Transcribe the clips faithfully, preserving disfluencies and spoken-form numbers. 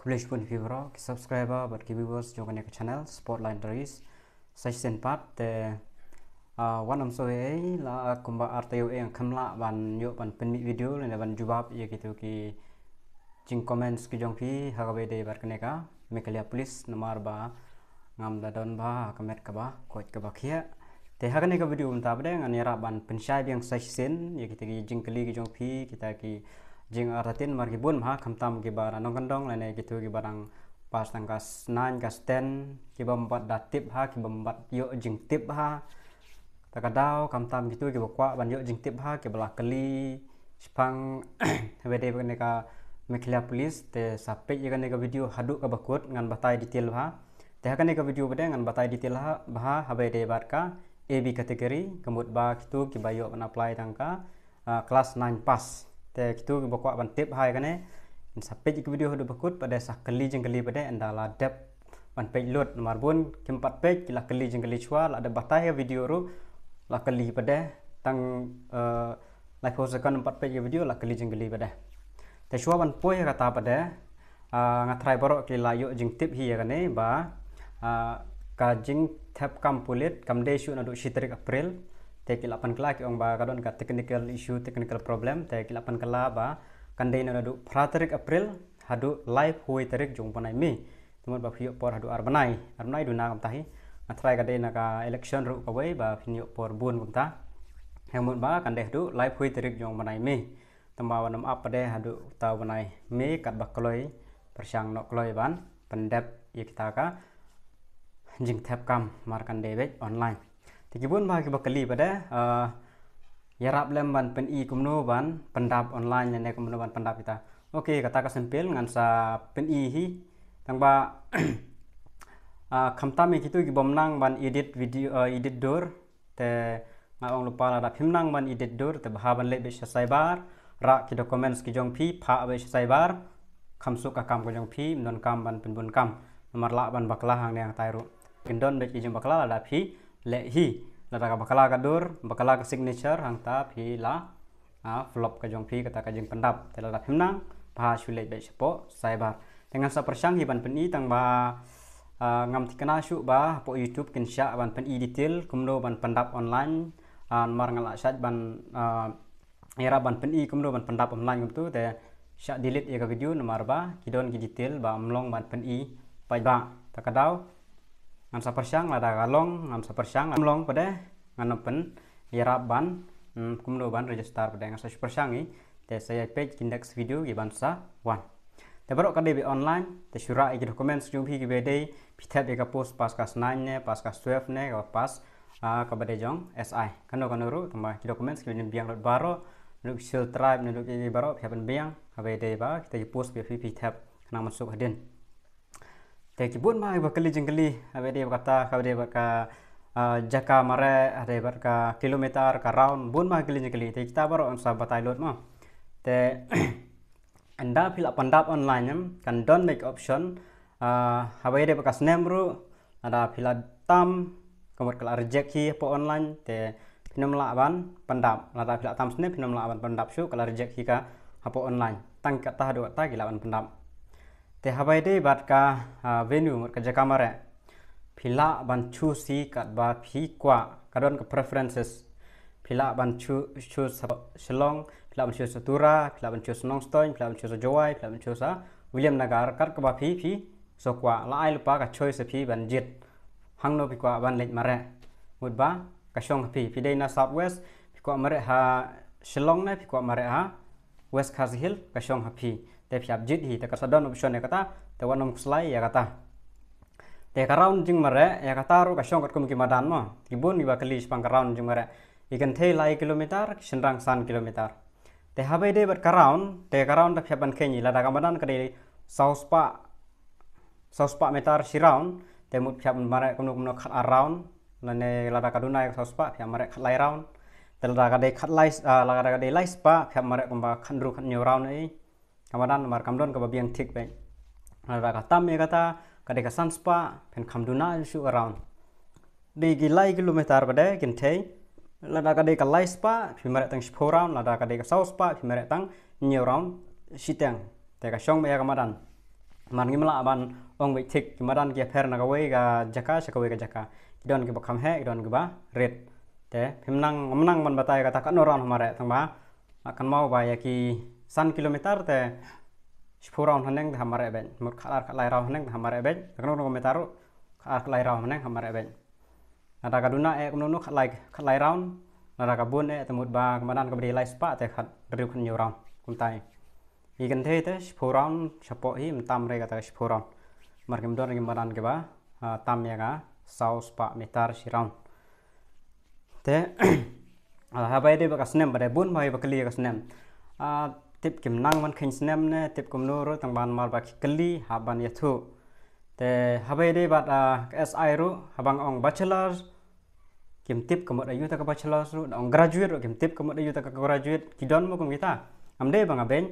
Khublei shibun ïa phi baroh ki subscriber bad ki viewers jong kane ka channel Sport Line Diaries. Sa shisien pat te, ah, wat nym shu ïa la kumba arta ïoh ïa kham lah ban ïoh ban pynmih video lane ban jubab ïa kito ki jing comments ki jong phi ha kaba ïadei bad kane ka Meghalaya Police namar ba ngam da don bha ha ka met kaba koit kaba khiah. Te ha kane ka video mynta pat de ngan ïarap ban pynshai biang sa shisien ïa kita ki jingkylli ki jong phi, kita ki jingartatien namar ki bun bha, khamtam kiba nongkyndong lane kito kiba dang pass tang ka nine ka ten, kiba ym pat da tip bha, kiba ym pat ïoh jingtip bha. Ta ka daw khamtam kito kiba kwah ban ïoh jingtip bha, kiba la kylli shaphang haba ïadei bad kane ka Meghalaya Police. Te sa peit ïa kane ka video haduh kaba kut, ngan batai detail bha. Te ha kane ka video pat de ngan batai detail ha, bha haba ïadei bad ka A B category, ka mut ba kito kiba ïoh ban apply tang ka, ah, class nine pass. Te kito kiba kwah ban tip bha ïa kane, sa peit ïa ka video haduh ba kut, pat de sa kylli jingkylli pat de ynda la dep ban peit lut. Namar bun kim pat peit, ki la kylli jingkylli shuwa, la dep batai ha video ruh la kylli pat de, tang, eh, laiphew second ym pat peit ïa video la kylli jingkylli pat de. Te shuwa ban poi ha kata pat de, ah, nga tharai baroh ki la ïoh jingtip hi ïa kane ba, ah, ka jingthep kam pulit kam dei shuh naduh shi tarik April. Te ki la pynkylla, ki ong ba ka don ka technical issue, technical problem, te ki la pynkylla ba kan dei naduh phra tarik April haduh laiphew tarik jong u bnai May. Te mut ba phi ïoh por haduh ar bnai, ar bnai duna kumta hi. Nga tharai ka dei na ka election ruh kawei ba phin ïoh por bun kumta. Te mut ba kan dei haduh laiphew tarik jong u bnai May. Tangba wat nym ap pat de haduh uta u bnai May katba kloi, pyrshang noh kloi ban pyndep ïa kita ka jingthep kam namar kan dei beit online. Te ki bun bha kiba kylli pat de, eh, ïarap lem ban pyni kumno ban pyndap online lane kumno ban pyndap kita. Ok, kata ka simple, ngan sa pyni hi. Tangba, ah, khamtam ïa kito ki bym nang ban edit video, eh, edit dur. Te nga ong lypa, lada phim nang ban edit dur te bha ban leit beit sha cyber, rah ki documents ki jong phi, phah beit sha cyber. Kham suk ka kam ka jong phi, ym don kam ban pynbun kam. Namar lah ban bakla hangne hangtai ruh. Kin don beit ki jingbakla lada phi leh hi. Lada ka bakla ka dur, bakla ka signature, hangta phi la, ah, flop ka jong phi kata ka jingpyndap. Te lada phim nang, bha shu leit beit shapoh cyber. Te ngan sa pyrshang hi ban pyni, tangba, ah, ngam thikna shuh ba hapoh YouTube kin shah ban pyni detail kumno ban pyndap online. Ah, namar nga la shait ban, ah, ïarap ban pyni kumno ban pyndap online kumto, te shah delete ïa ka video namar ba ki don ki detail ba ym long ban pyni paidbah. Ta ka daw ngan sa pyrshang, lada ka long ngan sa pyrshang, ym long pat de ngan ym pynïarap ban, hmm, kumno ban register pat de, ngan sa shu pyrshang hi. Te sa ïa peit ki next video kiban sa wan. Te baroh ka dei beit online, te shu rah ïa ki documents jong phi kiba dei, phi thep ïa ka post pass class nine ne, pass class twelve ne, kaba pass, ah, kaba dei jong S I. Kano kano ruh, tangba ki documents kiba ïa biang lut baroh, naduh ki Scheduled Tribe, naduh ki baroh, phi hap ban biang, haba ïadei bad kita ki post ba phi, phi thep, khnang ban suk hadien. Te ki bun bha kiba kylli jingkylli haba ïadei bad kata, haba ïadei bad ka, ah, jaka mareh, haba ïadei bad ka kilometer, ka round, bun bha kylli jingkylli. Te kita baroh ngan sa batai lut mo. Te ynda phi la pyndap online em, kan don beit ka option, ah, haba ïadei bad ka snem ruh, lada phi la tam, ka mut ka la reject hi hapoh online, te phin ym lah ban pyndap. Lada phi la tam snem phin ym lah ban pyndap shuh, ka la reject hi ka hapoh online. Tang kata haduh kata ki lah ban pyndap. Te haba ïadei bad ka, ah, venue, mut ka jaka mareh, phi lah ban choose hi katba phi kwah, ka don ka preferences. Phi lah ban choo-, choose ha Shillong, phi lah ban choose ha Tura, phi lah ban choose ha Nongstoiñ, phi lah ban choose ha Jowai, phi lah ban choose ha Williamnagar, kat kaba phi, phi sngewkwah. La ai lypa ka choice ha phi ban jied hangno phi kwah ban leit mareh. Mut ba ka shong ha phi, phi dei na South West, phi kwah mareh ha Shillong ne phi kwah mareh ha West Khasi Hills, ka shong ha phi. Te phi hap jied hi, te ka sa don option ïa kata, te wat nym khuslai ïa kata. Te ka round jingmareh ïa kata ruh ka shong katkum ki madan mo. Ki bun kiba kylli shaphang ka round jingmareh. Ki kynthei lai kilometer, ki shynrang san kilometer. Te haba ïadei bad ka round, te ka round te phi hap ban kheiñ hi, lada ka madan ka dei saw spah, saw spah meter shi round, te mut phi hap ban mareh kumno kumno khatar round, lane lada ka duna ïa ka saw spah, phi hap mareh khatlai round. Te lada ka dei khatlai, ah, lada ka dei lai spah, phi hap mareh kumba khathynriew khathynñiew round ei. Ka madan namar kam don kaba biang thik beit. Lada ka tam ïa kata, ka dei ka san spah, phin kham duna shuh ka round. Dei ki lai kilometer pat de kynthei. Lada ka dei ka lai spah, phi mareh tang shiphew round, lada ka dei ka saw spah, phi mareh tang hynñiew round shiteng. Te ka shong beit ïa ka madan. Namar ngim lah ban ong beit thik, ki madan ki ïapher na kawei ka jaka sha kawei ka jaka. Ki don kiba kham heh, ki don kiba rit. Te phim nang, ngam nang ban batai kata katno round ha mareh, tang ba kan mau ba ïa ki san kilometer te shiphew round haneng te ha mareh beit. Mut khatar khatlai round haneng te ha mareh beit. Te kano kano ka meter ruh khatar khatlai round haneng ha mareh beit. Lada ka duna eh kumno no khatlai, khatlai round. Lada ka bun eh te mut ba ka madan kaba dei lai spah te khathynriew khathynñiew round. Kumta hi. Ki kynthei te shiphew round shapoh hi, mynta re kata ka shiphew round. Namar kim don ki madan kiba, ah, tam ïa ka saw spah meter shi round. Te, ah, haba ïadei bad ka snem, ba dei bun ba ïa ba kylli ïa ka snem. Ah, tip kim nang ban kheiñ snem ne, tip kumno ruh tang ban mar ba ki kylli, hap ban ïathuh. Te haba ïadei bad, ah, ka S I ruh, haba nga ong bachelor, kim tip ka mut aïu ta ka bachelor ruh, da ong graduate ruh, kim tip ka mut aïu ta ka graduate, ki don mo kum kita. Am dei ba nga beiñ,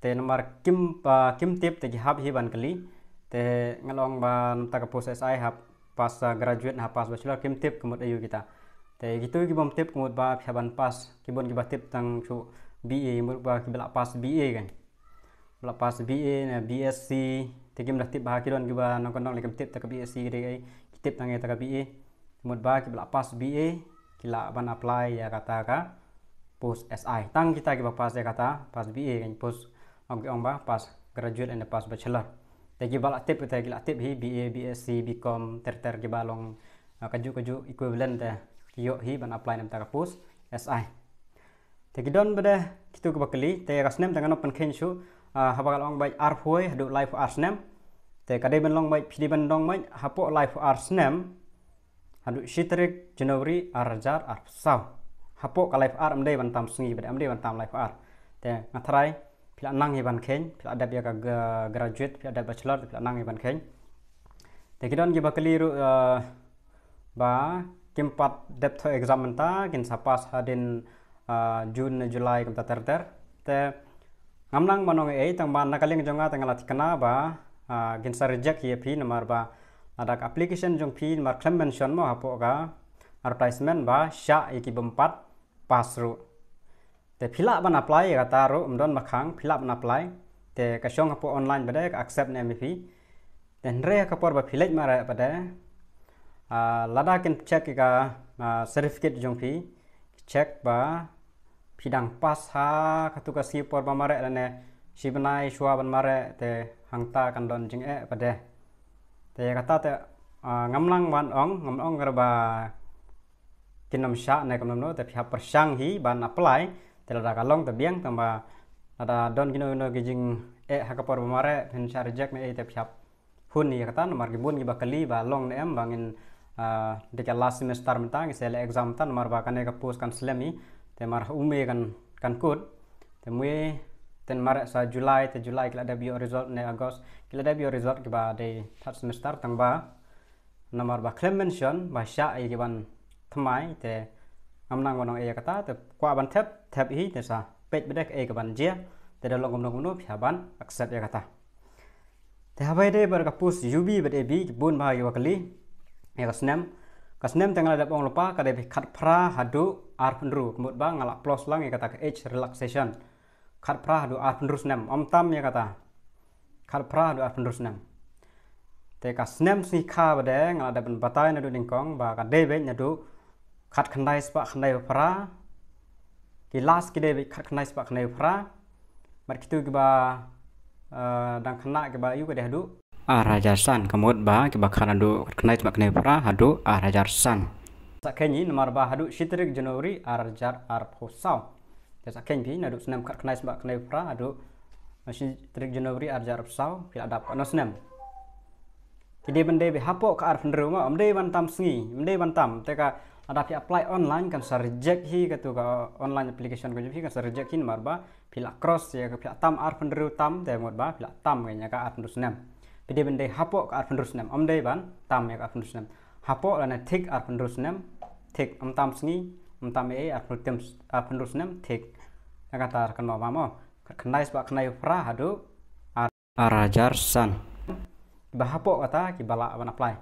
te namar kim, ah, kim tip te ki hap hi ban kylli. Te nga la ong ba na kata ka post S I hap pass, ah, graduate, hap pass bachelor, kim tip ka mut aïu kita. Te kito ki bym tip ka mut ba phi hap ban pass, ki bun kiba tip tang shu B A, mut ba kiba la pass B A kan. Ba la pass B A ne B S C, te kim da tip ba ki don kiba nongkyndong lei kim tip ta ka B S C ki dei, ki tip tang ïa ta ka B A. Mut ba kiba la pass B A, ki lah ban apply ïa kata ka post S I. Tang kita kiba pass ïa kata, pass B A kan post, ong ki ong ba pass graduate and pass bachelor. Te kiba la tip te ki la tip hi B A, B S C, B Com, ter ter kiba long, ah, kajuh kajuh equivalent te ki ïoh hi ban apply na kata ka post S I. Te ki don bad kito kiba kylli, te ka snem te nga nop pynkheiñ shuh, ah, haba ka long beit arphew haduh laiphew ar snem. Te ka dei ban long beit, phi dei ban long beit hapoh laiphew ar snem haduh shi tarik January ar hajar arphew saw. Hapoh ka laiphew ar, ym dei ban tam sngi bad ym dei ban tam laiphew ar. Te nga tharai phi la nang hi ban kheiñ, phi la dep ïa ka ga-, graduate, phi la dep bachelor, phi la nang hi ban kheiñ. Te ki don kiba kylli ruh, ah, ba kim pat dep thoh exam mynta, kin sa pass hadien, ah, June ne July kumta ter ter. Te ngam nang ban ong ei, tang ba na ka liang jong nga te nga la thikna ba, ah, kin sa reject hi ïa phi namar ba lada ka application jong phi namar khlem mention mo hapoh ka advertisement ba shah ïa ki bym pat pass ruh. Te phi lah ban apply ïa kata ruh, ym don ba khang, phi lah ban apply. Te ka shong hapoh online bad ka accept ne em ïa phi. Te hynrei ha ka por ba phi leit mareh pat, ah, lada kin check ïa ka, ah, certificate jong phi, check ba phi dang pass ha katu ka sngi por ba mareh lane shi bnai shuwa ban mareh, te hangta kan don jingeh pat. Te kata te, ah, ngam nang ban ong, ngam ong kata ba kin ym shah ne kumno kumno, te phi hap pyrshang hi ban apply. Te lada ka long te biang, tang ba lada don kino kino ki jingeh ha ka por ba mareh, phin shah reject ne ei, te phi hap hun ïa kata, namar ki bun kiba kylli ba long ne em ba ngin, ah, dei ka last semester mynta, ngi sa leh exam mynta, namar ba kane ka post kan slem hi, te mar ha u May kan, kan kut. Te May, te mareh sa July, te July ki la dep ïoh result ne August, ki la dep ïoh result kiba dei third semester, tang ba namar ba khlem mention ba shah ïa ki ban thymmai, te ngam nang ban ong ei ïa kata, te kwah ban thep, thep hi, te sa peit bad kaei ka ban jia, te da long kumno kumno phi hap ban accept ïa kata. Te haba ïadei bad ka post U B bad A B, ki bun bha kiba kylli ïa ka snem. Ka snem te nga la dep ong lypa, ka dei beit khatphra haduh arphew hynriew, ka mut ba nga la plus lang ïa kata ka age relaxation. Khatphra haduh arphew hynriew snem, ym tam ïa kata. Khatphra haduh arphew hynriew snem. Te ka snem sngikha bad nga la dep ban batai naduh nyngkong ba ka dei beit naduh khatkhyndai spah khyndaiphew phra. Ki last ki dei beit khatkhyndai spah khyndaiphew phra. Bad kitu kiba, eh, dang khynnah kiba ïu ka dei haduh ar hajar san, ka mut ba kiba khan haduh khatkhyndai spah khyndaiphew phra haduh ar hajar san. Sa kheiñ hi namar ba haduh shi tarik January ar hajar arphew saw. Te sa kheiñ phi naduh snem khatkhyndai spah khyndaiphew phra haduh shi tarik January ar hajar arphew saw, phi la dap katno snem. Ki dei ban dei beit hapoh ka arphew hynriew ma, ym dei ban tam sngi, ym dei ban tam. Te ka lada phi apply online kan sa reject hi, katu ka online application ka jong phi kan sa reject hi namar ba phi la cross ïa ka, phi la tam arphew hynriew tam, te mut ba phi la tam ïa ka arphew hynriew snem. Phi dei ban dei hapoh ka arphew hynriew snem, ym dei ban tam ïa ka arphew hynriew snem. Hapoh lane thik arphew hynriew snem, thik, ym tam sngi, ym tam ei, arphew hynriew tem, arphew hynriew snem, thik. Ïa kata kan ma ba mo. Khatkhyndai spah khyndaiphew phra haduh ar hajar san. Kiba hapoh kata kiba lah ban apply.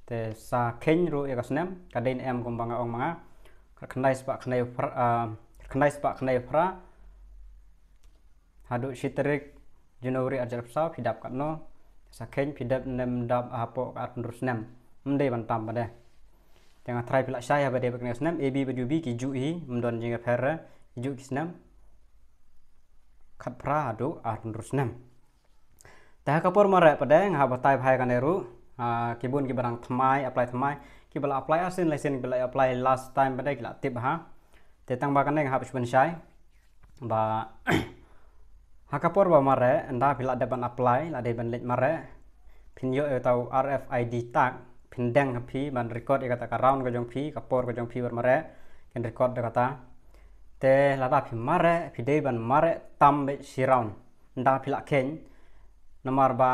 Te sa kheiñ ruh ïa ka snem, ka dei ne em kumba nga ong ma nga. Khatkhyndai spah khyndaiphew phra, ah, khatkhyndai spah khyndaiphew phra haduh shi tarik January ar hajar arphew saw, phi dap katno. Sa khein phi dep ne ym dep hapoh ka arphew hynriew snem. Ym dei ban tam pat de. Te nga tharai phi lah shai haba dei bad kane ka snem, A B bad U B ki juh hi, ym don jingïapher re, ki juh ki snem. Khatphra haduh arphew hynriew snem. Te ha ka por mareh pat de nga hap batai bha ïa kane ruh, ah, ki bun kiba dang thymmai, apply thymmai, kiba la apply arsien lai sien, kiba la apply last time pat de ki la tip bha. Te tang ba kane nga hap shu pynshai ba ha ka por ba mareh, ynda phi la dep ban apply, la dei ban leit mareh, phin ïoh ïa uta u R F I D tag, phin deng ha phi ban record ïa kata ka round ka jong phi, ka por ka jong phi ba mareh, kin record da kata. Te lada phi mareh, phi dei ban mareh tam beit shi round. Ynda phi lah khein, namar ba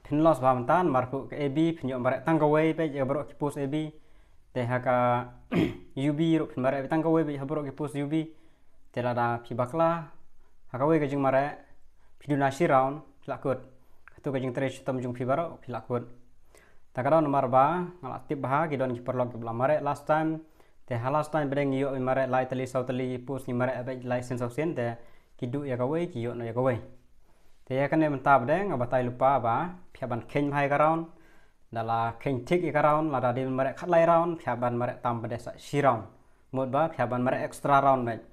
phin loss bha mynta, namar ka A B phin ïoh mareh tang kawei beit ïa baroh ki post A B. Te ha ka U B ruh phin mareh beit tang kawei beit ha baroh ki post U B. Te lada phi bakla ha kawei ka jingmareh, phi duna shi round, phi lah kut. Katu ka jingtrei shitom jong phi baroh phi lah kut. Ta ka daw namar ba nga la tip bha ki don ki paralok kiba la mareh last time. Te ha last time pat de ngi ïoh mareh lai tylli saw tylli post, ngi mareh beit lai sien saw sien, te ki duh ïa kawei, ki ïoh noh ïa kawei. Te ïa kane mynta pat de nga batai lypa ba phi hap ban khein bha ïa ka round. Da la khein thik ïa ka round, lada dei ban mareh khatlai round, phi hap ban mareh tam pat de sa shi round. Mut ba phi hap ban mareh extra round beit.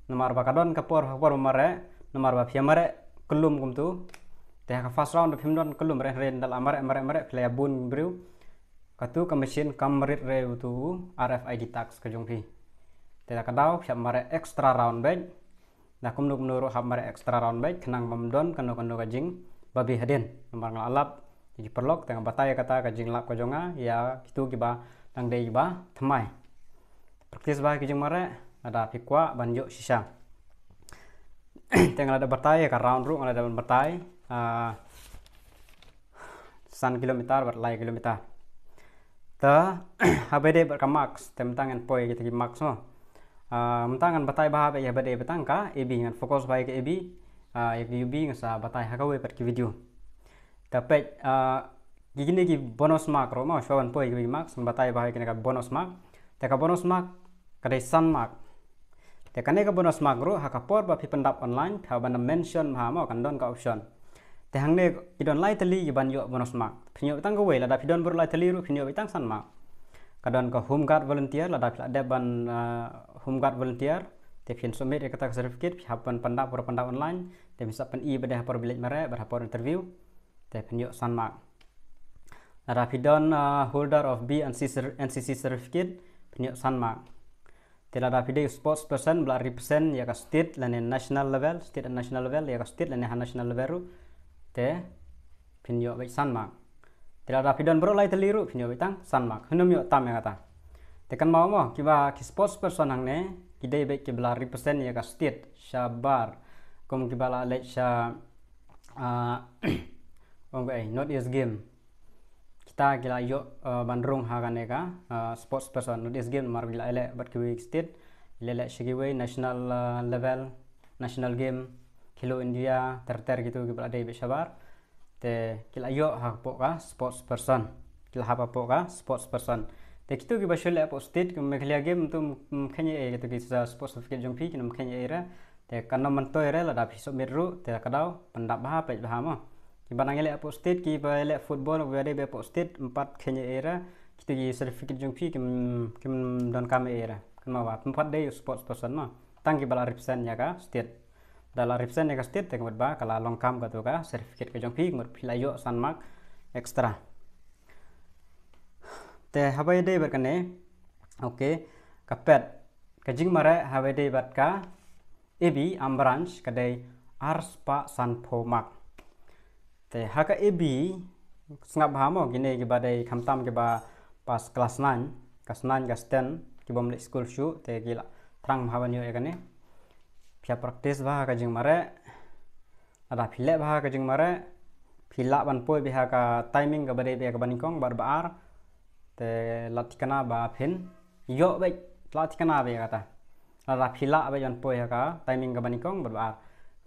Namar ba ka don ka por, ka por mareh, namar ba phi mareh kyllum kumtu. Te ha ka first round da phim don kyllum re, re da la mareh, mareh, mareh, phi la ïa bun briew. Katu ka machine kam rit re utu R F I D tags ka jong phi. Te da ka daw phi hap mareh extra round beit. Da kumno kumno ruh hap mareh extra round beit, khnang ba ym don kano kano ka jingbabe hadien. Namar nga la lap ïa ki paralok, te nga batai ïa kata ka jinglap ka jong nga ïa kitu kiba dang dei kiba thymmai. Practice bha ki jingmareh, lada phi kwah ban ïoh shisha. Te nga la da batai ïa ka round ruh, nga la da ban batai, ah, san kilometer bad lai kilometer. Te haba dei bad ka marks, te mynta ngan poi kita ki marks mo. Ah, mynta ngan batai bha beit ïa haba dei bad tang ka A B, ngan focus bha ïa ka A B, ah, ïa ka U B ngan sa batai ha kawei pat ki video. Te peit, ah, ki kine ki bonus mark ruh mo, shuwa ban poi ïa ki marks, ngan batai bha ïa kine ka bonus mark. Te ka bonus mark ka dei san mark. Te kane ka bonus mark ruh ha ka por ba phi pyndap online, phi hap ban mention bha mo, kan don ka option. Te hangne ki don lai tylli kiban ïoh bonus mark. Phin ïoh tang kawei, lada phi don baroh lai tylli ruh phin ïoh tang san mark. Ka don ka Home Guard Volunteer, lada phi la dep ban, ah, Home Guard Volunteer, te phin submit ïa kata ka certificate, phi hap ban pyndap, baroh pyndap online, te phin sa pyni bad ha por ba leit mareh bad ha por interview. Te phin ïoh san mark. Lada phi don, ah, holder of B N C cer-, N C C certificate, phin ïoh san mark. Te lada phi dei sports person ba la represent ïa ka state lane national level, state and national level, ïa ka state lane ha national level ruh, te phin ïoh beit san mark. Te lada phi don baroh lai tylli ruh, phin ïoh beit tang san mark. Hynñiew ïoh tam ïa kata. Te kynmaw mo, kiba ki sports person hangne ki dei beit kiba la represent ïa ka state shabar, kum kiba la leit sha, ah, ong ka ei, North East Game. Kita ki la ïoh, ah, ban rung ha kane ka, ah, sports person. North East Game namar ki la ïaleh bad kiwei ki state, ki la ïaleh sha kiwei national, ah, level, national game, Khelo India, ter ter kitu kiba la dei beit shabar. Te ki la ïoh hapoh ka sports person. Ki la hap hapoh ka sports person. Te kitu kiba shu leh hapoh state, ki Meghalaya Game, tu, mm, khein ei ei, kitu ki sa sports certificate jong phi, kin ym khein ei ei re. Te kan ym myntoi re lada phi submit ruh, te ka daw pyndap bha, peit bha mo. Kiba nang ïaleh hapoh state, kiba ïaleh football, kiba dei beit hapoh state, ym pat khein ei ei re. Kitu ki certificate jong phi, kim, kim donkam ei ei re. Kynmaw ba, phim pat dei sports person mo. Tang kiba la represent ïa ka state. Da la represent ïa ka state, te ka mut ba ka la long kam katu ka certificate ka jong phi, ka mut phi la ïoh san mark extra. Te haba ïadei bad kane, okay, ka pet, ka jingmareh haba ïadei bad ka A B armed branch ka dei arspah sanphew mark. Te ha ka A B, sngap bha mo, kine kiba dei khamtam kiba pass class nine, class nine, class ten, kibym leit skul shuh, te ki la thrang bha ban ïoh ïa kane. Phi ïa practice bha ka jingmareh, lada phi leh bha ka jingmareh, phi lah ban poi beit ha ka timing kaba dei beit ha kaba nyngkong bad ba ar, te la thikna ba phin ïoh beit, la thikna beit ïa kata. Lada phi lah beit ban poi ha ka timing kaba nyngkong bad ba ar,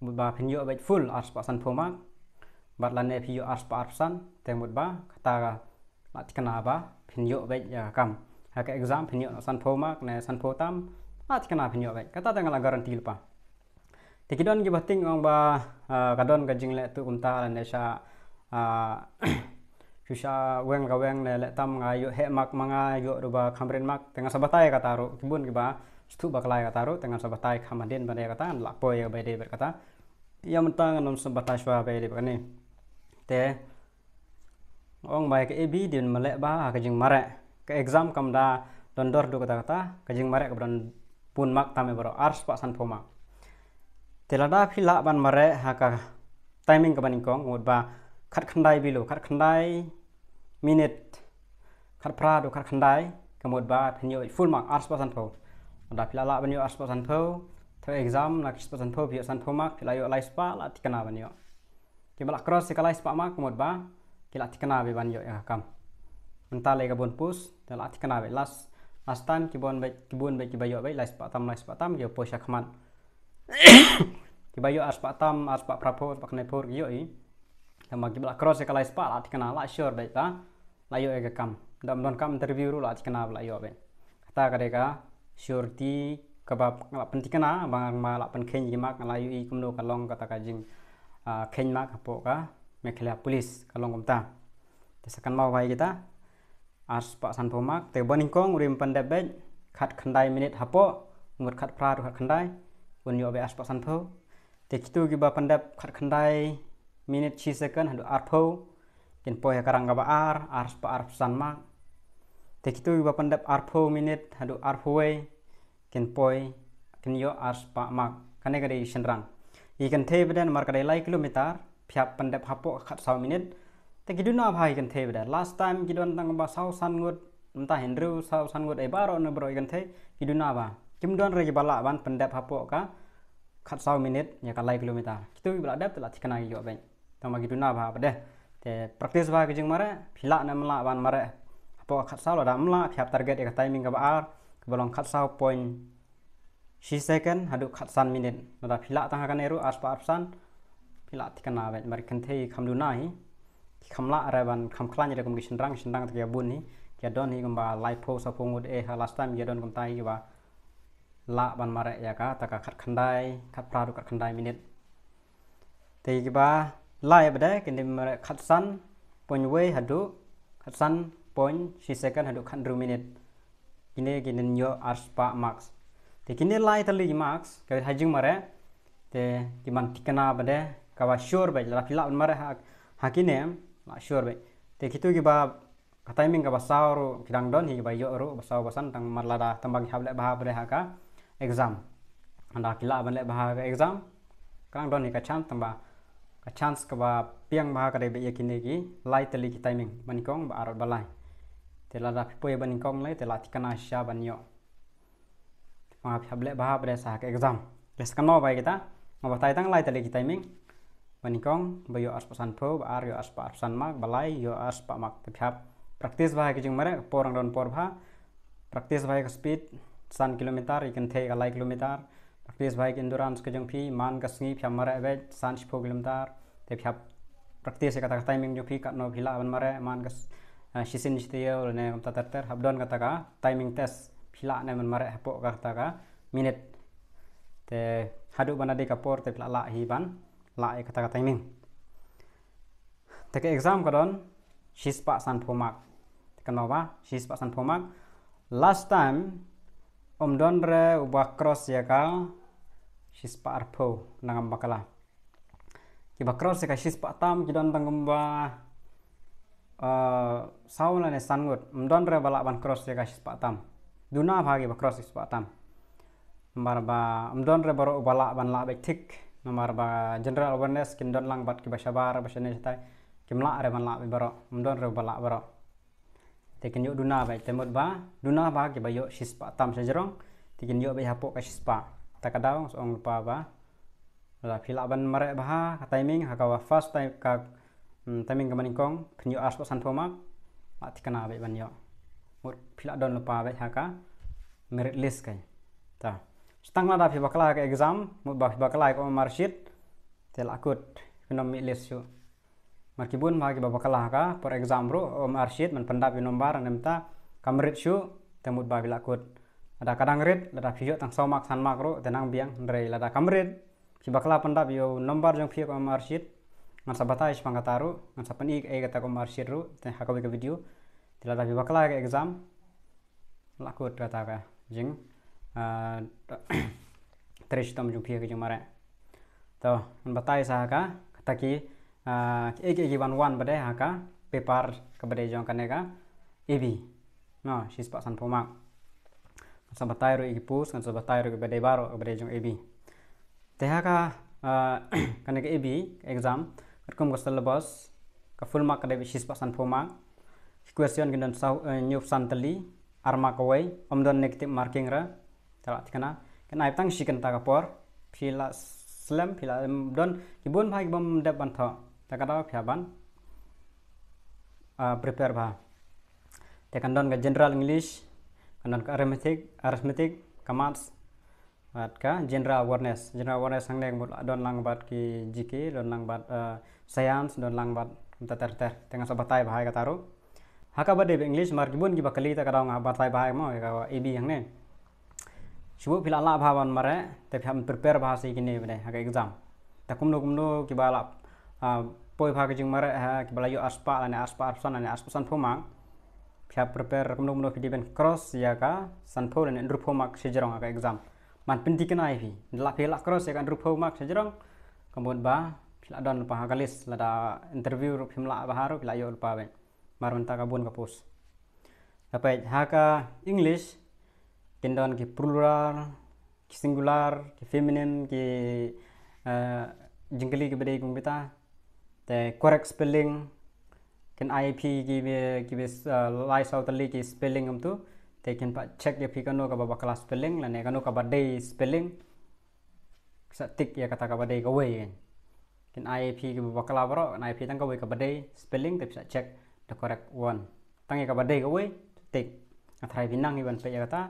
mut ba phin ïoh beit full arspah sanphew mark. Bad lane phi ïoh arspah arphew san, te mut ba kata ka la thikna ba phin ïoh beit ïa ka kam. Ha ka exam phin ïoh noh sanphew mark ne sanphew tam, la thikna phin ïoh beit. Kata te nga la guarantee lypa. Te ki don kiba tieng ong ba, ah, ka don ka jingleh tuh kumta lane sha, Ah, shu sha weng ka weng ne leh tam nga ïoh heh mark ma nga ïoh ruh ba kham rit mark, te ngan sa batai kata ruh, ki bun kiba sngewthuh bakla ïa kata ruh, te ngan sa batai kham hadien ba dei kata, ngan lah poi ïa ba dei bad kata. Ïa mynta ngan ym sa batai shuwa ba dei bad kane. Te ong ba ïa ka A B dei ban leh bha ha ka jingmareh. Ka exam kam da don dor haduh katta katta, ka jingmareh kaba don bun mark tam ïa baroh, ar spah sanphew mark. Te lada phi lah ban mareh ha ka timing kaba nyngkong, mut ba khatkhyndai below, khatkhyndai minit, khatphra haduh khatkhyndai, ka mut ba phin ïoh full mark, ar spah sanphew. Lada phi lah lah ban ïoh ar spah sanphew, te exam na ka shi spah sanphew phi ïoh sanphew mark, phi lah ïoh lai spah, lah thikna ban ïoh. Kiba lah cross ïa ka lai spah mark ka mut ba ki lah thikna beit ban ïoh ïa ka kam. Mynta lei ka bun post, te lah thikna beit. Last, last time ki bun beit, ki bun beit kiba ïoh beit lai spah tam, lai spah tam, kiba poi sha khmat. Kiba ïoh ar spah tam, ar spah phra phew, ar spah khyndai phew ki ïoh i. Tangba kiba lah cross ïa ka lai spah lah thikna, lah sure beit ba lah ïoh ïa ka kam. Ym don kam interview ruh lah thikna ba lah ïoh beit. Kata ka dei ka surety kaba lah pynthikna, ba nga lah pynkheiñ ïa ki mark, nga lah ïohi kumno ka long kata ka jing, ah, kheiñ mark hapoh ka Meghalaya Police, ka long kumta. Te sa kynmaw bha ïa kita, ar spah sanphew mark, te ba nyngkong u dei ban pyndep beit khatkhyndai minit hapoh, mut khatphra haduh khatkhyndai, un ïoh beit ar spah sanphew. Te kito kiba pyndep khatkhyndai minit shi second haduh arphew, kin poi ha ka rang kaba ar, ar spah arphew san mark. Te kito kiba pyndep arphew minit haduh arphew wei, kin poi, kin ïoh ar spah mark. Kane ka dei shynrang. Ïa ki kynthei pat de namar ka dei lai kilometer, phi hap pyndep hapoh khatsaw minit. Te ki duna bha ïa ki kynthei pat de. Last time ki don tang ba saw san ngut, mynta hynriew saw san ngut, eh, baroh ne baroh ïa ki kynthei, ki duna bha. Kim don re kiba lah ban pyndep hapoh ka khatsaw minit ïa ka lai kilometer. Kito kiba lah dep te lah thikna ki ïoh beit. Tangba ki duna bha pat de. Te practice bha ka jingmareh, phi lah ne ym lah ban mareh hapoh khatsaw, lada ym lah phi hap target ïa ka timing kaba ar, kaba long khatsaw point shi second haduh khatsan minit. Lada phi lah tang ha kane ruh ar spah arphew san, phi lah thikna beit, namar ki kynthei kham duna hi. Ki kham lah re ban, kham khlaiñ re kum ki shynrang, shynrang te ki ïa bun hi. Ki ïa don hi kumba laiphew sawphew ngut, eh, ha last time ki ïa don kumta hi kiba lah ban mareh ïa kata ka khatkhyndai, khatphra haduh khatkhyndai minit. Te kiba lai pat de kin dei mareh khatsan point wei haduh khatsan point shi second haduh khathynriew minit. Kine kin ïoh ar spah marks. Te kine lai tylli ki marks ka ha jingmareh. Te ki ban thikna pat de kaba sure beit, lada phi lah ban mareh ha, ha kine lah sure beit. Te kito kiba ka timing kaba saw ruh ki dang don hi, kiba ïoh ruh ba saw ba san, tang mar lada tangba ki hap leh bha pat de ha ka exam. Lada ki lah ban leh bha ha ka exam, ka dang don hi ka chance, tangba ka chance kaba pynbiang bha ka dei beit ïa kine ki lai tylli ki timing, ba nyngkong, ba ar, ba lai. Te lada phi poi ba nyngkong lei te lah thikna shisha ban ïoh. Tangba phi hap leh bha pat de sa ha ka exam. Te sa kynmaw bha ïa kita, nga batai tang lai tylli ki timing. Ba nyngkong ba ïoh ar spah sanphew, ba ar ïoh ar spah arphew san mark, ba lai ïoh ar spah mark. Te phi hap practice bha ïa ka jingmareh, ka por dang don por bha. Practice bha ïa ka speed, san kilometer, ïa ki kynthei ka lai kilometer. Practice bha ïa ka endurance ka jong phi, man ka sngi phi hap mareh beit san shiphew kilometer. Te phi hap practice ïa kata ka timing jong phi, katno phi lah ban mareh, man ka s-, ah, shisien shi taïew lane kumta ter ter, hap don kata ka timing test, phi lah ne ban mareh hapoh kata ka minit. Te haduh ban da dei ka por te phi lah lah hi ban lah ïa kata ka timing. Te ka exam ka don shispah sanphew mark. Te kynmaw ba, shispah sanphew mark. Last time ym don re uba cross ïa ka shispah arphew, nangam bakla. Kiba cross ïa ka shispah tam ki don tang kumba, eh, saw lane san ngut. Ym don re ba lah ban cross ïa ka shispah tam. Duna bha kiba cross shispah tam. Namar ba ym don re baroh uba lah ban lah beit thik. Namar ba general awareness kin don lang bad kiba shabar, ba shane shatai. Kim lah re ban lah beit baroh. Ym don re uba lah baroh. Te kin ïoh duna beit, te mut ba duna bha kiba ïoh shispah tam shajrong, te kin ïoh beit hapoh ka shispah. Ta ka daw nga ong lypa ba lada phi lah ban mareh bha ha ka timing, ha kaba first time ka, hmm, timing kaba nyngkong, phin ïoh arspah sanphew mark, lah thikna beit ban ïoh. Mut phi lah don lypa beit ha ka merit list kai. Ta. Tang lada phi bakla ha ka exam, mut ba phi bakla ha ka O M R sheet, te lah kut, phin ym merit list shuh. Mar ki bun bha kiba bakla ha ka por exam ruh, O M R sheet, man pyndap ïa u nombar, ne mynta ka merit shuh, te mut ba phi lah kut. Lada ka dang rit, lada phi ïoh tang saw mark san mark ruh, te nang biang, hynrei lada ka merit, phi bakla pyndap ïa u nombar jong phi ha ka O M R sheet, Ngan sa batai shaphang kata ruh, ngan sa pyni kaei kata ka marksheet ruh, te ha kawei ka video. Te lada phi bakla ka exam, la kut kata ka jing, ah, trei shitom jong phi ha ka jingmareh. To, ngan batai sa ha ka, kata ki, ah, kiei kiei ki ban wan ba dei ha ka paper kaba dei jong kane ka A B. No, shispah sanphew mark. Ngan sa batai ruh ïa ki post, ngan sa batai ruh ïa kaba dei baroh kaba dei jong A B. Te ha ka, ah, kane ka A B exam, katkum ka syllabus, ka full mark ka dei shispah sanphew mark. Ki question kin don saw, eh, hynñiewphew san tylli, ar mark kawei, ym don negative marking ruh. Te la thikna, kin ai tang shi kynta ka por, phi la slem, phi la, em, don, ki bun bha ki bym dep ban thoh. Te ka daw phi hap ban, ah, prepare bha. Te kan don ka general English, kan don ka arithmetic, arithmetic, ka maths, bad ka general awareness. General awareness hangne ka mut don lang bad ki G K, don lang bad, eh, science, don lang bad kumta ter ter. Te ngan sa batai bha ïa kata ruh. Ha kaba dei ba English, namar ki bun kiba kylli, te ka daw nga batai bha ïa mo, ïa ka A B hangne. Shu phi la lah bha ban mareh, te phi hap prepare bha sa ïa kine ba dei ha ka exam. Te kumno kumno kiba la, ah, poi bha ka jingmareh ha, kiba la ïoh arspah lane arspah arphew san lane arspah sanphew mark. Phi hap prepare kumno kumno phi dei ban cross ïa ka sanphew lane hynriewphew mark shajrong ha ka exam. Ban pynthikna ïa phi. Lada phi la cross ïa ka hynriewphew mark shajrong, ka mut ba phi la don lypa ha ka list, lada interview ruh phim lah bha ruh phi la ïoh lypa beit. Namar mynta ka bun ka post. Te peit ha ka English, kin don ki plural, ki singular, ki feminine, ki, eh, jingkylli kiba dei kum kita. Te correct spelling, kin ai ïa phi kiba, kiba, eh, lai saw tylli ki spelling kumtu. Te kin pat check ïa phi kano kaba bakla spelling, lane kano kaba dei spelling. Sa tick ïa kata kaba dei kawei. Kin ai ïa phi kiba bakla baroh, kin ai ïa phi tang kawei kaba dei spelling, te phi sa check the correct one. Tang ïa kaba dei kawei, tick. Nga tharai phi nang hi ban peit ïa kata.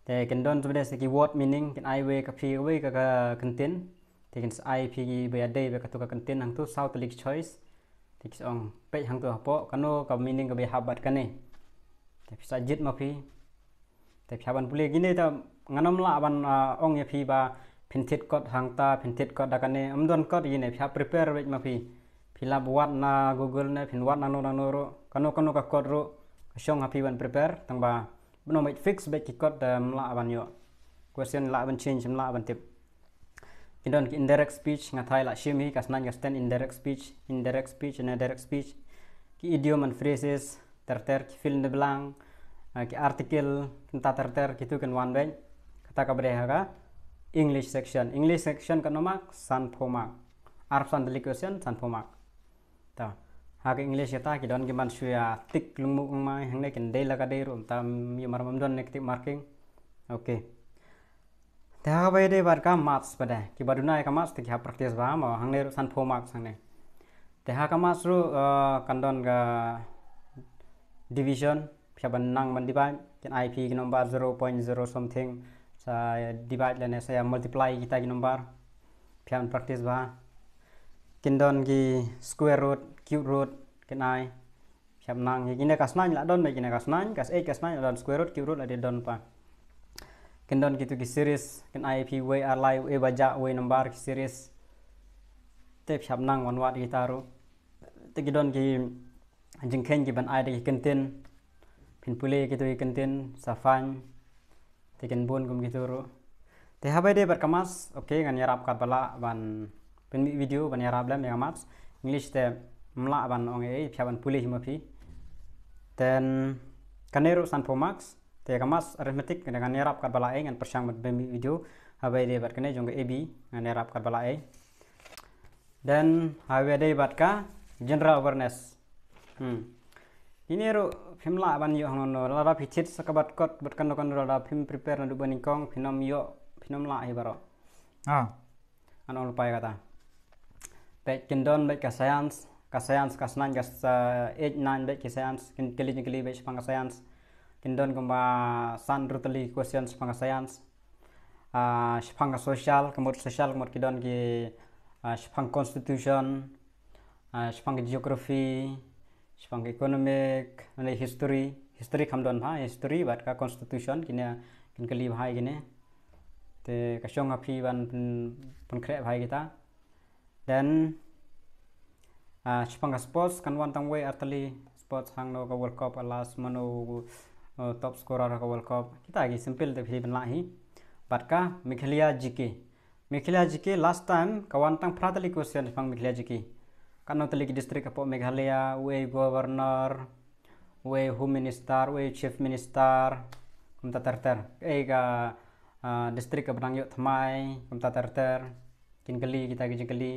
Te kin don sa ba dei sa ki word meaning, kin ai wei ka phi kawei ka, ka kyntien. Te kin sa ai ïa phi kiba ïadei bad katu ka kyntien hangtu, saw tylli ki choice. Te ki sa ong peit hangtu hapoh, kano ka meaning kaba ïahap bad kane. Te phi sa jied ma phi. Te phi hap ban pule kine, te ngan ym lah ban, ah, ong ïa phi ba phin thied kot hangta, phin thied kot da kane, ym don kot kine, phi hap prepare beit ma phi. Phi lah wad na Google ne, phin wad nangno nangno ruh, kano kano ka kot ruh, ka shong ha phi ban prepare, tang ba ban ong beit fix beit ki kot te ym lah ban ïoh. Question lah ban change, ym lah ban tip. Ki don ki indirect speech, nga tharai la shim hi, ka Shnaiñ ka sdang indirect speech, indirect speech ne direct speech. Ki idiom and phrases, ter ter, ki fill in the blank, eh, ki article, kynta ter ter, kitu kin wan beit. Kata kaba dei ha ka English section. English section katno mark, sanphew mark. Arphew san tylli ki question, sanphew mark. Ta. Ha ka English kata ki don ki ban shu ïa tick lung muk lung mai, hangne kin dei la ka dei ruh, ta ym ïa mar ym don negative marking. Okay. Te ha kaba ïadei bad ka maths pat de, kiba duna ïa ka maths te ki hap practice bha mo, hangne ruh sanphew marks hangne. Te ha ka maths ruh, eh, kan don ka division, phi hap ban nang ban divide, kin ai phi ki number zero point zero something, sa divide lane sa ïa multiply kita ki number. Phi hap ban practice bha. Kin don ki square root, cube root, kin ai. Phi hap nang ïa kine, ka Shnaiñ la don beit kine, ka Shnaiñ, ka Shnaiñ, ka Shnaiñ la don square root, cube root la dei don pa. Kin don kitu ki series, kin ai phi wei ar lai, wei ba jah, wei number ki series. Te phi hap nang wan wad kita ruh. Te ki don ki jingkheiñ ki ban ai da ki kyntien. Phin pule kitu ki kyntien, sa fine. Te kin bun kum kitu ruh. Te haba ïadei bad ka maths, okay, ngan ïarap katba lah ban pynmih video ban ïarap lem ïa ka maths. English te ym lah ban ong ei, phi hap ban pule hi ma phi. Then kane ruh sanphew marks. Te ka maths arithmetic ngan ïarap katba lah ei, ngan pyrshang ban pynmih video. Haba ïadei bad kane jong ka A B ngan ïarap katba lah ei. Then haba ïadei bad ka general awareness. Hmm. Kine ruh phim lah ban ïoh hangno, lada phi thied sa ka bad kot bad kano kano, lada phim prepare naduh ba nyngkong, phin ym ïoh, phin ym lah hi baroh. Ah. Ngan ong lypa ïa kata. Peit kin don beit ka science, ka science, ka Shnaiñ, ka sa-, eight nine beit ki science, kin kylli, kin kylli beit shaphang ka science. Kin don kumba san hynriew tylli ki question shaphang ka science. Ah, shaphang ka social, ka mut social, ka mut ki don ki, ah, shaphang constitution, ah, shaphang ka geography, shaphang ka economic, ne history, history kham don bha, history bad ka constitution, kine kin kylli bha ïa kine. Te ka shong ha phi ban pyn-, pynkhreh bha ïa kita. Then Ah, shaphang ka sports kan wan tang wei artylli sports hangno ka World Cup, alas mano uh, top scorer ka World Cup. Kita ki simple te phi ban lah hi. Bad ka Meghalaya G K. Meghalaya G K last time ka wan tang phra tylli question shaphang Meghalaya G K. Katno tylli ki district hapoh Meghalaya, uei governor, uei home minister, uei chief minister, kumta ter ter. Ei ka ah, district kaba dang ïoh thymmai, kumta ter ter. Kin kylli kita ki jingkylli.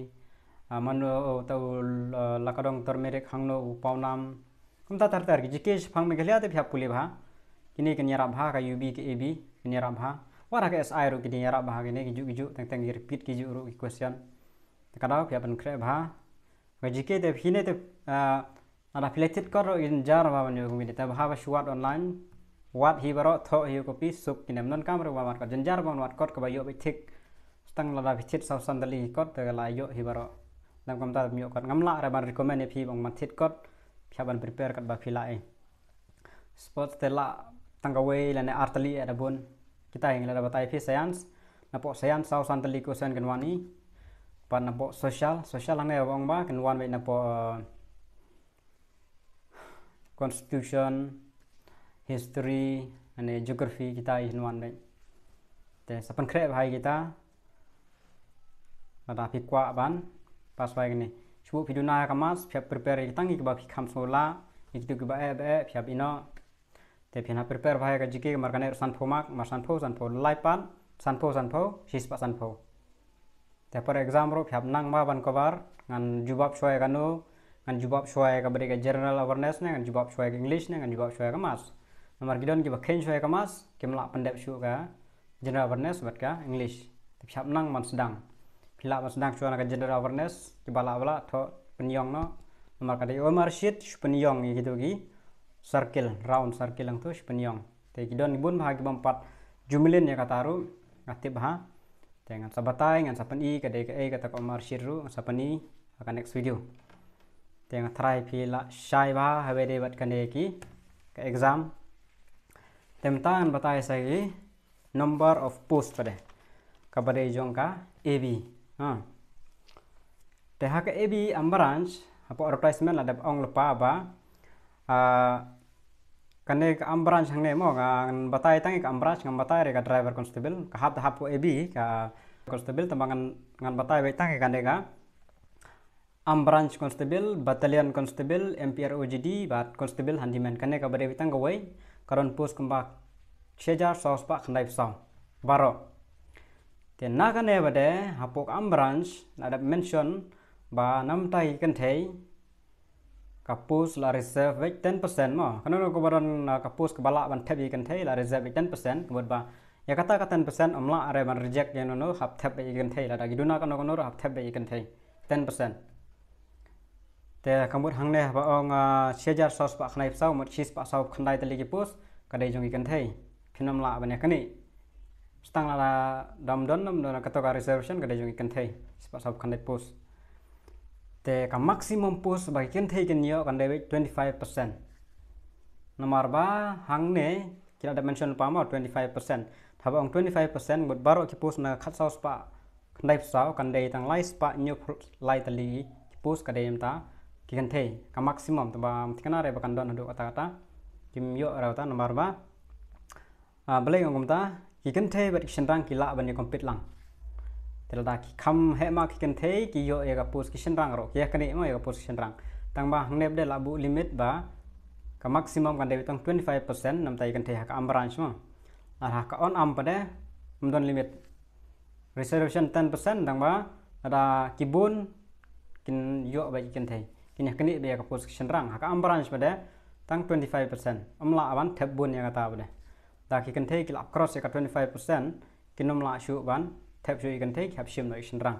Ah, mano ta u ah, la ka dong turmeric hangno u pawnam. Kumta ter ter ki G K shaphang Meghalaya te phi hap pule bha. Kine kin ïarap bha ka U B ka A B kin ïarap bha. Wat ha ka S I ruh kine ïarap bha kine ki juh ki juh teng teng ki repeat ki juh ruh ki question. Te ka daw phi hap ban khreh bha. Ka G K te phi ne te ah, lada phi la thied kot ruh kin jar bha ban ïoh kumne te bha ba shu wad online. Wad hi baroh thoh hi copy suk kine ym donkam ruh ba wad kot, jynjar ban wad kot kaba ïoh beit thik. Tang lada phi thied saw san tylli kot te la ïoh hi baroh. Dang kumta ym ïoh kot, ngam lah re ban recommend ïa phi ban thied kot. Phi hap ban prepare katba phi lah ei. Sports te lah tang kawei lane ar tylli eh da bun. Kita hi nga la da batai phi science. Napoh science saw san tylli question kin wan hi. Bad napoh social, social hangne ba ong ba kin wan beit napoh ah, constitution, history, lane geography kita hi kin wan beit. Te sa pynkhreh bha ïa kita. Lada phi kwah ban pass bha ïa kine. Shu phi duna ïa ka maths, phi hap prepare ïa ki tang ïa kiba phi kham sngewlah, ïa kitu kiba eh ba eh, phi hap ïehnoh. Te phi hap prepare bha ïa ka G K, mar kane ruh sanphew mark, mar sanphew, sanphew lai pat, sanphew, sanphew, shispah sanphew. Te por exam ruh phi hap nang bha ban cover, ngan jubab shuwa ïa kano, ngan jubab shuwa ïa kaba dei ka general awareness ne, ngan jubab shuwa ïa ka English ne, ngan jubab shuwa ïa ka maths. Namar ki don kiba kheiñ shuwa ïa ka maths, kim lah pyndep shuh ka general awareness bad ka English. Te phi hap nang ban sdang. Phi lah ban sdang shuwa na ka general awareness, kiba lah ba lah thoh pynïong noh. Namar ka dei O M R sheet shu pynïong ïa kitu ki circle, round circle hangtu shu pynïong. Te ki don bun bha ki bym pat ju mlien ïa kata ruh, nga tip bha. Te ngan sa batai, ngan sa pyni ka dei kaei kata ka O M R sheet ruh, ngan sa pyni ha ka next video. Te nga tharai phi lah shai bha ha ba dei bad kane ki ka exam. Te mynta ngan batai sa ki number of post pat de kaba dei jong ka A B. Ha. Te ha ka A B Amra Branch, hapoh advertisement la dep ong lypa ba ah, kane ka Amra Branch hangne mo, ngan batai tang ïa ka Amra Branch, ngan batai re ka driver constable, ka hap da hapoh A B, ka constable, tangba ngan, ngan batai beit tang ïa kane ka Amra Branch constable, battalion constable, M P R O G D, bad constable handyman. Kane kaba dei beit tang kawei, ka don post kumba shi hajar saw spah khyndai phew saw. Baroh. Te na kane ba dei, hapoh ka Amra Branch, la dep mention, ba namta ki kynthei, ka post la reserve beit ten percent mo. Kano kano kaba don ah, ka post kaba lah ban thep ïa ki kynthei la reserve beit ten percent. Ka mut ba ïa kata ka ten percent ym lah re ban reject ïa kano kano, hap thep beit ïa ki kynthei, lada ki duna kano kano ruh hap thep beit ïa ki kynthei. Ten percent. Te ka mut hangne ba ong ah, shi hajar saw spah khyndai phew saw, mut shi spah saw phew khyndai tylli ki post ka dei jong ki kynthei. Phin ym lah ban ïa kane. Tang lada dam don, dam don kato ka reservation ka dei jong ki kynthei. Shi spah saw phew khyndai post. Te ka maximum post ba ki kynthei kin ïoh kan dei beit twenty five percent. Namar ba hangne ki la dep mention lypa mo twenty five percent. Haba ong twenty five percent, mut baroh ki post na khatsaw spah khyndai phew saw kan dei tang lai spah hynñiew phew lai tylli ki post ka dei mynta ki kynthei. Ka maximum, tangba ym thikna re ba kan don haduh katta katta. Kim ïoh re ta namar ba Ah, balei nga ong kumta, ki kynthei bad ki shynrang ki lah ban ïa compete lang. Te lada ki kham heh mark ki kynthei ki ïoh ïa ka post, ki shynrang ruh ki ïa kane mo ïa ka post ki shynrang. Tangba hangne pat de la buh limit ba ka maximum kan dei tang twenty five percent namta ïa kynthei ha ka Amra Branch mo. Ar ha ka Onam pat de ym don limit. Reservation ten percent, tangba lada ki bun kin ïoh beit ki kynthei. Kin ïa kane beit ïa ka post ki shynrang. Ha ka Amra Branch pat de tang twenty five percent. Ym lah ban thep bun ïa kata pat de. Da ki kynthei ki la cross ïa ka twenty five percent, kin ym lah shuh ban thep shuh ïa ki kynthei, ki hap shim noh ïa ki shynrang.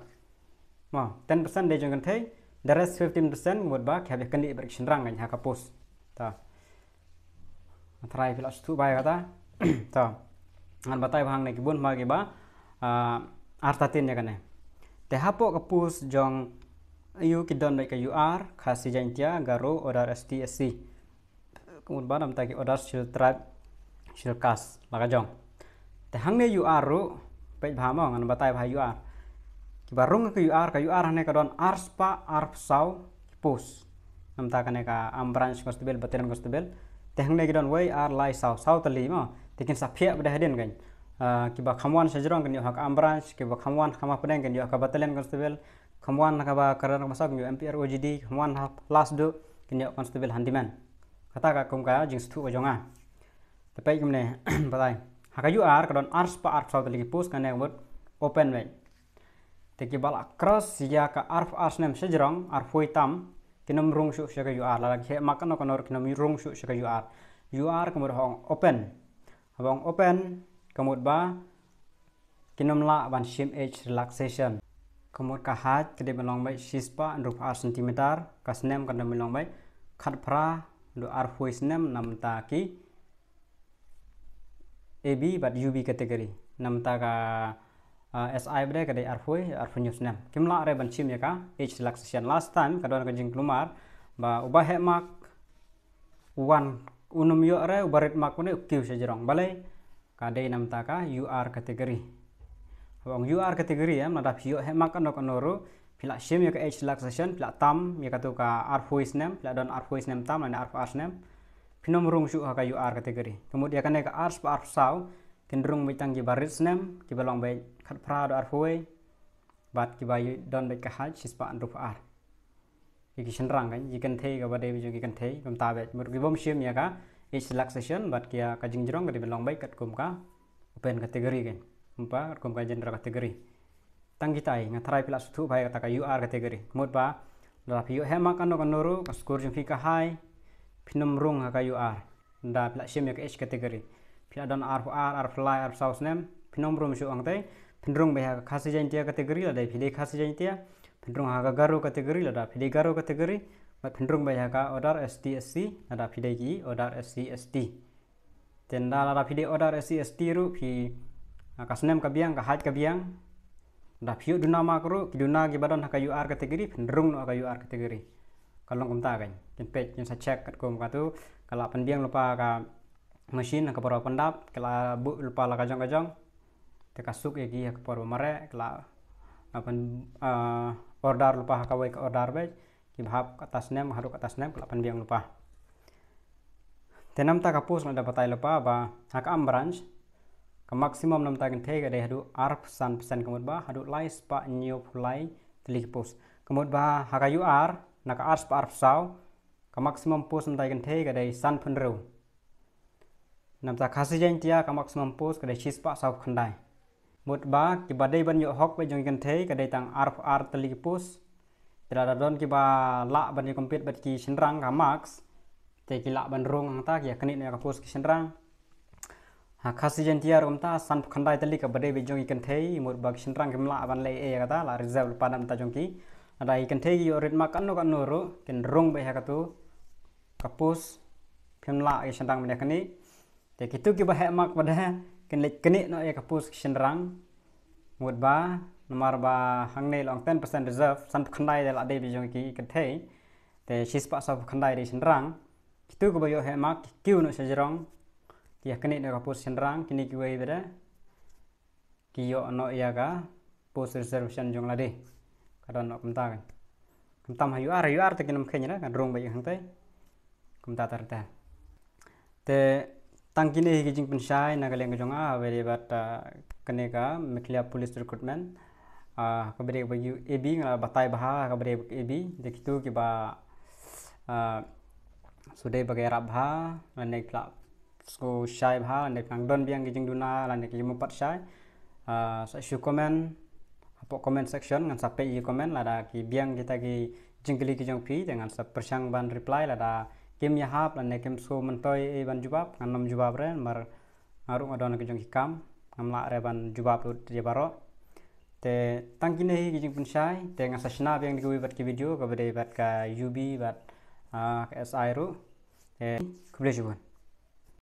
Mo, ten percent dei jong ki kynthei, the rest fifteen percent mut ba ki hap ïa kane beit ki shynrang kan ha ka post. Ta. Tharai phi la sngewthuh bha ïa kata. Ta. Ngan batai ba hangne ki bun ma kiba ah, artatien ïa kane. Te hapoh ka post jong aiu ki don beit ka U R, Khasi Jaiñtia, Garo, other S T, S C. Ka mut ba namta ki other Scheduled Tribe, Scheduled Caste la ka jong. Te hangne U R ruh peit bha mo, ngan batai bha U R. Kiba rung ka U R, ka U R hangne ka don ar spah ar phew saw ki post. Namta kane ka armed branch constable, battalion constable. Te hangne ki don wei ar lai saw, saw tylli mo. Te kin sa phiah bad hadien kan. Ah, kiba kham wan shajrong kin ïoh ha ka armed branch, kiba kham wan ha ka mapdeng kin ïoh ha ka battalion constable, kham wan ha kaba kyrdan kaba saw kin ïoh M P R O G D, kham wan ha last duh kin ïoh constable handyman. Kata ka kum ka jingsngewthuh ka jong nga. Te peit kumne, batai. Ha ka U R ka don arspah arphew saw tylli ki post kane ka mut open wei. Te kiba la cross ïa ka arphew ar snem shajrong, arphew tam, kin ym rung shuh sha ka U R, lada ki heh mark kano kano ruh kin ym rung shuh sha ka U R. U R ka mut hong open. Haba hong open, ka mut ba kin ym lah ban shim age relaxation. Ka mut ka height ka dei ban long beit shispah hynriewphew ar centimeter, ka snem ka dei ban long beit khatphra haduh arphew snem namta ki A B bad U B category. Namta ka, ah, S I bad ka dei arphew, arphew hynñiew snem. Kim lah re ban shim ïa ka age relaxation. Last time ka don ka jingkulmar ba uba heh mark u wan, un ym ïoh re, uba rit mark une u kiew shajrong. Balei? Ka dei namta ka U R category. Haba ong U R category em, lada phi ïoh heh mark kano kano ruh, phi la shim ïa ka age relaxation, phi la tam ïa katu ka arphew snem, phi la don arphew snem tam lane arphew ar snem, phin ym rung shuh ha ka U R category. Ka mut ïa kane ka arspah arphew saw kin rung beit tang kiba rit snem, kiba long beit khatphra haduh arphew wei, bad kiba ïoh don beit ka height shispah hynriewphew ar. Ïa ki shynrang kan, ïa ki kynthei kaba dei beit jong ki kynthei, kumta beit. Mut ki bym shim ïa ka age relaxation, bad ki ïa ka jingjrong ka dei ban long beit katkum ka open category kan. Kumba katkum ka general category. Tang kitai, nga tharai phi la sngewthuh bha ïa kata ka U R category. Mut ba lada phi ïoh heh mark kano kano ruh, ka score jong phi ka high, phin ym rung ha ka U R. Lada phi la shim ïa ka age category. Phi la don arphew ar, arphew lai, arphew saw snem, phin ym rung shuh hangtei, phin rung beit ha ka Khasi Jaintia category lada phi dei Khasi Jaintia, phin rung ha ka Garo category lada phi dei Garo category, bad phin rung beit ha ka other S T S C lada phi dei ki other S C S T. Te ynda lada phi dei other S C S T ruh phi, ah, ka snem ka biang, ka height ka biang. Lada phi ïoh duna mark ruh, ki duna kiba don ha ka U R category, phin rung noh ha ka U R category. Ka long kumta kan. Kin peit, kin sa check katkum katu, ka la pynbiang lypa ka machine ha ka por ba pyndap, ka la buh lypa la ka jong ka jong. Te ka suk ïa ki ha ka por ba mareh, ka la, ah, pyn, ah, order lypa ha kawei ka order beit. Kiba hap kata snem haduh kata snem ka la pynbiang lypa. Te namta ka post nga da batai lypa ba ha ka armed branch ka maximum namta kynthei ka dei haduh arphew san percent, ka mut ba haduh lai spah hynñiewphew lai tylli ki post. Ka mut ba ha ka U R na ka arspah arphew saw ka maximum post namta kynthei ka dei sanphew hynriew. Namta Khasi Jaintia ka maximum post ka dei shispah sawphew khyndai. Mut ba kiba dei ban ïoh hok beit jong ki kynthei ka dei tang arphew ar tylli ki post. Te lada don kiba lah ban ïa compete bad ki shynrang ka marks, te ki lah ban rung hangta, ki ïa knieh noh ïa ka post ki shynrang. Ha Khasi Jaintia ruh kumta, sanphew khyndai tylli kaba dei beit jong ki kynthei, mut ba ki shynrang kim lah ban leh ei ei ïa kata, la reserve lypa namta jong ki. Lada ki kynthei ki ïoh rit mark kano kano ruh, kin rung beit ha katu ka post, phim lah ïa ki shynrang ban ïa knieh. Te kitu kiba heh mark pat de kin leit knieh noh ïa ka post ki shynrang. Mut ba namar ba hangne la ong ten percent reserve, sanphew khyndai de la dei beit jong ki kynthei. Te shispah sawphew khyndai de shynrang. Kitu kiba ïoh heh mark ki kiew noh shajrong, ki ïa knieh noh ïa ka post shynrang, kine kiwei pat de ki ïoh noh ïa ka post reservation jong lade. Ka don noh kumta kan. Khamtam ha U R, U R te kin ym kheiñ re, kan rung beit hangtei. Kumta ter ter. Te tang kine hi ki jingpynshai na ka liang ka jong nga ha kaba ïadei bad, ah, kane ka Meghalaya Police Recruitment. Ah, ha kaba ïadei bad A B nga la batai bha ha kaba ïadei bad A B. Te kitu kiba, ah, shu dei ba ka ïarap bha lane ki la sngewshai bha lane ki nang don biang ki jingduna lane ki jingmyntoi shai, ah, sa shu comment hapoh comment section, ngan sa peit ïa ki comment, lada ki biang kita ki jingkylli ki jong phi te ngan sa pyrshang ban reply, lada kim ïahap lane kim sngewmyntoi ei ban jubab ngan ym jubab re, namar nga ruh nga don ki jong ki kam, ngam lah re ban jubab lut ïa baroh. Te tang kine hi ki jingpynshai, te ngan sa shna biang da kiwei pat ki video kaba ïadei bad ka U B bad, ah, ka S I ruh. Te khublei shibun.